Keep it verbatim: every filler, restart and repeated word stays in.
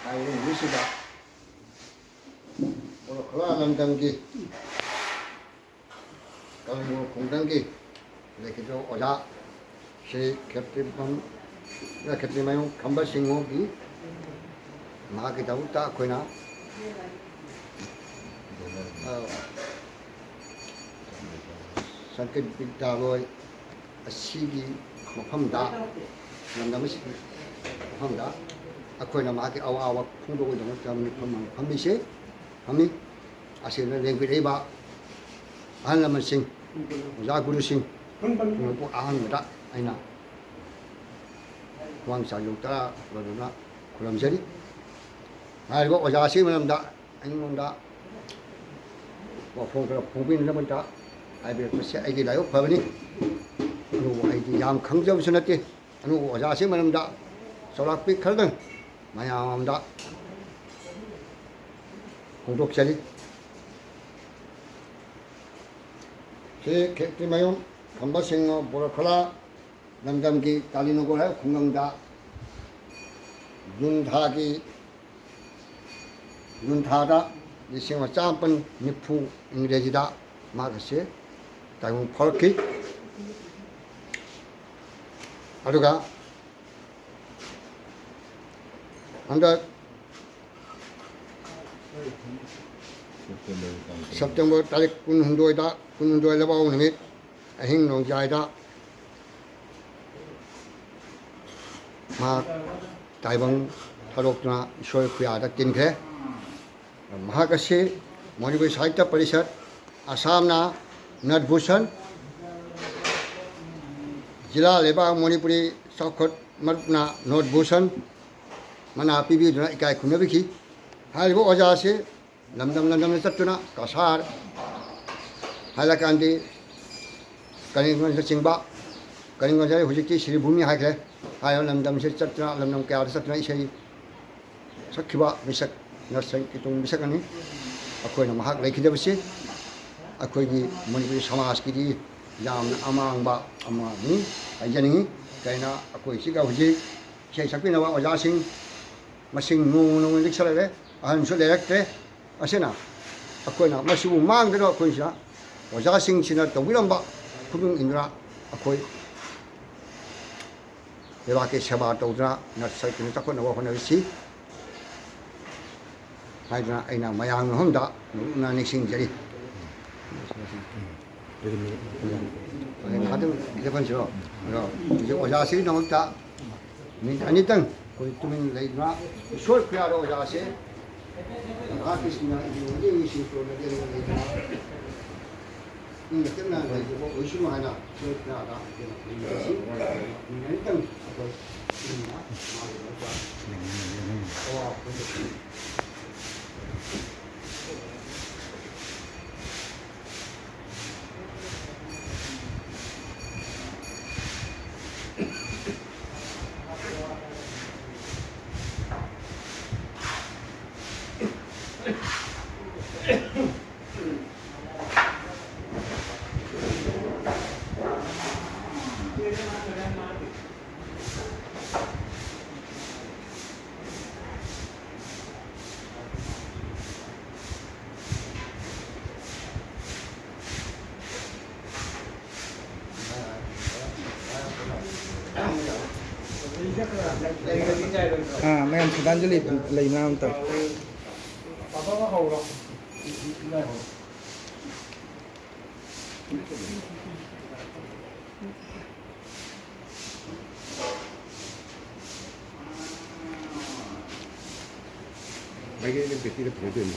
ꯍꯥꯏꯔꯤꯕ ꯅꯨꯃꯤꯠꯁꯤꯗ ꯕꯣꯔꯣꯈꯂꯥ ꯂꯝꯗꯝꯒꯤ ꯀꯪꯂꯩꯕꯥꯛ ꯈꯨꯡꯒꯪꯒꯤ ꯂꯩꯈꯤꯗ꯭ꯔꯕ ꯑꯣꯖꯥ ꯁ꯭ꯔꯤ ꯈꯦꯇ꯭ꯔꯤꯃꯌꯨꯝ, ꯈꯦꯇ꯭ꯔꯤꯃꯌꯨꯝ ꯈꯝꯕ ꯁꯤꯡꯍꯒꯤ, ꯃꯍꯥꯛꯀꯤꯗꯃꯛꯇ ꯑꯩꯈꯣꯏꯅ, ꯑ, ꯁꯪꯁꯀ꯭ꯔꯤꯠ ꯕꯤꯗ꯭ꯌꯥꯂꯣꯏ ꯑꯁꯤꯒꯤ ꯃꯐꯝꯗ, ꯂꯝꯗꯝ ꯑꯁꯤꯒꯤ ꯃꯐꯝꯗ ꯑꯩꯈꯣꯏꯅ ꯃꯍꯥꯛꯀꯤ ꯑꯋꯥꯕ ꯐꯣꯡꯗꯣꯛꯄꯒꯤꯗꯃꯛꯇ ꯃꯤꯐꯝ ꯑꯃ ꯐꯝꯃꯤꯁꯦ, ꯐꯝꯃꯤ꯫ ꯑꯁꯤꯗ ꯂꯦꯡꯕꯤꯔꯛꯏꯕ ꯑꯍꯜ ꯂꯃꯟꯁꯤꯡ, ꯑꯣꯖꯥ ꯒꯨꯔꯨꯁꯤꯡ, ꯄꯨꯝꯅꯃꯛꯄꯨ ꯑꯍꯥꯟꯕꯗ ꯑꯩꯅ ꯈꯨꯂꯥꯡ ꯆꯥꯎꯖꯧ ꯇꯔꯥ ꯂꯣꯏꯅꯅ ꯈꯨꯔꯨꯝꯖꯔꯤ꯫ ꯍꯥꯏꯔꯤꯕ ꯑꯣꯖꯥ ꯑꯁꯤꯒꯤ ꯃꯔꯝꯗ ꯑꯩꯉꯣꯟꯗ ꯋꯥꯐꯝ ꯈꯔ ꯐꯣꯡꯕꯤꯅꯅꯕꯗ ꯍꯥꯏꯕꯤꯔꯛꯄꯁꯦ ꯑꯩꯒꯤ ꯂꯥꯏꯕꯛ ꯐꯕꯅꯤ꯫ ꯑꯗꯨꯕꯨ ꯑꯩꯗꯤ ꯌꯥꯝ ꯈꯪꯖꯕꯁꯨ ꯅꯠꯇꯦ꯫ ꯑꯗꯨꯕꯨ ꯑꯣꯖꯥꯁꯤ ꯃꯔꯝꯗ ꯆꯥꯎꯔꯥꯛꯄꯤ ꯈꯔꯗꯪ ꯃꯌꯥꯝ ꯑꯃꯗ ꯐꯣꯡꯗꯣꯛꯆꯔꯤ꯫ ꯁ꯭ꯔꯤ ꯈꯦꯇ꯭ꯔꯤꯃꯌꯨꯝ ꯈꯝꯕꯁꯤꯡꯍ ꯕꯣꯔꯈꯂꯥ ꯂꯝꯗꯝꯒꯤ ꯇꯥꯂꯤꯅꯣꯒꯣꯔ ꯍꯥꯏꯕ ꯈꯨꯡꯒꯪꯗ ꯖꯨꯟ ꯊꯥꯒꯤ, ꯖꯨꯟ ꯊꯥꯗ ꯂꯤꯁꯤꯡ ꯑꯃ ꯆꯥꯃꯥꯄꯟ ꯅꯤꯐꯨ ꯏꯪꯔꯦꯖꯤꯗ ꯃꯍꯥꯛ ꯑꯁꯤ ꯇꯥꯏꯕꯪ ꯐꯥꯎꯔꯛꯈꯤ꯫ ꯑꯗꯨꯒ ꯍꯟꯗꯛ ꯁꯦꯞꯇꯦꯝꯕꯔ ꯇꯥꯔꯤꯛ ꯀꯨꯟꯍꯨꯝꯗꯣꯏꯗ, ꯀꯨꯟꯍꯨꯝꯗꯣꯏ ꯂꯩꯕꯥꯛꯄꯣꯛꯄ ꯅꯨꯃꯤꯠ ꯑꯍꯤꯡ ꯅꯣꯡꯌꯥꯏꯗ ꯃꯍꯥꯛ ꯇꯥꯏꯕꯪ ꯊꯥꯗꯣꯛꯇꯨꯅ ꯏꯁꯣꯔ ꯈꯨꯌꯥꯗ ꯇꯤꯟꯈ꯭ꯔꯦ꯫ ꯃꯍꯥꯛ ꯑꯁꯤ ꯃꯅꯤꯄꯨꯔꯤ ꯁꯥꯍꯤꯇ꯭ꯌ ꯄꯔꯤꯁꯠ, ꯑꯁꯥꯝꯅ ꯅꯠ ꯚꯨꯁꯟ, ꯖꯤꯂꯥ ꯂꯩꯕꯥꯛ ꯃꯅꯤꯄꯨꯔꯤ ꯆꯥꯎꯈꯠ ꯃꯔꯨꯞꯅ ꯅꯣꯠ ꯚꯨꯁꯟ ꯃꯅꯥ ꯄꯤꯕꯤꯗꯨꯅ ꯏꯀꯥꯏ ꯈꯨꯝꯅꯕꯤꯈꯤ꯫ ꯍꯥꯏꯔꯤꯕ ꯑꯣꯖꯥ ꯑꯁꯤ ꯂꯝꯗꯝ ꯂꯝꯗꯝꯗ ꯆꯠꯇꯨꯅ ꯀꯁꯥꯔ, ꯍꯥꯏꯂꯀꯥꯟꯗꯤ, ꯀꯔꯤꯝꯒꯟꯖꯅꯆꯤꯡꯕ, ꯀꯔꯤꯝꯒꯟꯖ ꯍꯧꯖꯤꯛꯇꯤ ꯁ꯭ꯔꯤꯚꯨꯃꯤ ꯍꯥꯏꯈ꯭ꯔꯦ, ꯍꯥꯏꯔꯤꯕ ꯂꯝꯗꯝꯁꯤꯗ ꯆꯠꯇꯨꯅ ꯂꯝꯗꯝ ꯀꯌꯥꯗ ꯆꯠꯇꯨꯅ ꯏꯁꯩ ꯁꯛꯈꯤꯕ ꯃꯤꯁꯛ ꯅꯔꯁꯟ ꯀꯤꯇꯣꯡ ꯃꯤꯁꯛ ꯑꯅꯤ꯫ ꯑꯩꯈꯣꯏꯅ ꯃꯍꯥꯛ ꯂꯩꯈꯤꯗꯕꯁꯤ ꯑꯩꯈꯣꯏꯒꯤ ꯃꯅꯤꯄꯨꯔꯤ ꯁꯃꯥꯖꯀꯤꯗꯤ ꯌꯥꯝꯅ ꯑꯃꯥꯡꯕ ꯑꯃꯅꯤ ꯍꯥꯏꯖꯅꯤꯡꯏ꯫ ꯀꯩꯅ ꯑꯩꯈꯣꯏꯁꯤꯒ ꯍꯧꯖꯤꯛ ꯏꯁꯩ ꯁꯛꯄꯤꯅꯕ ꯑꯣꯖꯥꯁꯤꯡ ꯃꯁꯤꯡ ꯅꯣꯡꯃ ꯅꯣꯡꯃꯒꯤ ꯂꯤꯛꯁꯜꯂꯛꯂꯦ, ꯑꯍꯟꯁꯨ ꯂꯩꯔꯛꯇ꯭ꯔꯦ꯫ ꯑꯁꯤꯅ ꯑꯩꯈꯣꯏꯅ ꯃꯁꯤꯕꯨ ꯃꯥꯡꯗꯅ ꯑꯩꯈꯣꯏꯁꯤꯅ ꯑꯣꯖꯥꯁꯤꯡꯁꯤꯅ ꯇꯧꯕꯤꯔꯝꯕ ꯈꯨꯗꯣꯡ ꯏꯟꯗꯨꯅ ꯑꯩꯈꯣꯏ ꯂꯩꯕꯥꯛꯀꯤ ꯁꯦꯕꯥ ꯇꯧꯗꯨꯅ ꯅꯠ-, ꯁ-, ꯀꯩꯅꯣ ꯆꯥꯎꯈꯠꯅꯕ ꯍꯣꯠꯅꯔꯁꯤ ꯍꯥꯏꯗꯨꯅ ꯑꯩꯅ ꯃꯌꯥꯝꯒꯤ ꯃꯐꯝꯗ ꯅꯣꯂꯨꯛꯅ ꯅꯤꯡꯁꯤꯡꯖꯔꯤ꯫ ꯉꯥꯏꯍꯥꯛꯇꯪ ꯂꯦꯞꯍꯟꯁꯤꯔꯣ? ꯑꯗꯣ ꯍꯧꯖꯤꯛ ꯑꯣꯖꯥꯁꯤꯒꯤꯗꯃꯛꯇ ꯃꯤꯅꯤꯠ ꯑꯅꯤꯇꯪ ꯑꯩꯈꯣꯏ ꯇꯨꯃꯤꯟ ꯂꯩꯗꯨꯅ, ꯏꯁꯣꯔ ꯈꯨꯌꯥꯗ ꯑꯣꯖꯥꯁꯦ ꯃꯍꯥꯛꯀꯤꯁꯤꯡꯅ ꯏꯕꯨꯡ ꯑꯃꯗꯤ ꯃꯤꯁꯤꯡ ꯇꯣꯟꯅ ꯂꯦꯡꯗꯅ ꯂꯩꯗꯨꯅ ꯏꯪꯅ ꯇꯞꯅ ꯂꯩꯖꯕ ꯑꯣꯏꯁꯅꯨ ꯍꯥꯏꯅ ꯏꯁꯣꯔ ꯈꯨꯌꯥꯗ ꯑꯩꯈꯣꯏꯅ ꯈꯨꯔꯨꯝꯖꯔꯤ꯫ ꯃꯤꯅꯤꯠ ꯑꯅꯤꯇꯪ ꯑꯩꯈꯣꯏ ꯏꯪꯅ ꯃꯥꯒꯤꯗꯃꯛꯇ ꯑꯋꯥꯕ ꯐꯣꯡꯗꯣꯛꯆꯔꯤ꯫ ꯑꯥ, ꯃꯌꯥꯝ ꯁ꯭ꯔꯗꯥꯟꯖꯂꯤ ꯂꯩꯅ ꯑꯝꯇ꯫ ꯃꯥꯏꯀꯩ ꯑꯅꯤ ꯄꯦꯇꯤꯗ ꯐꯪꯗꯣꯏꯅꯤ꯫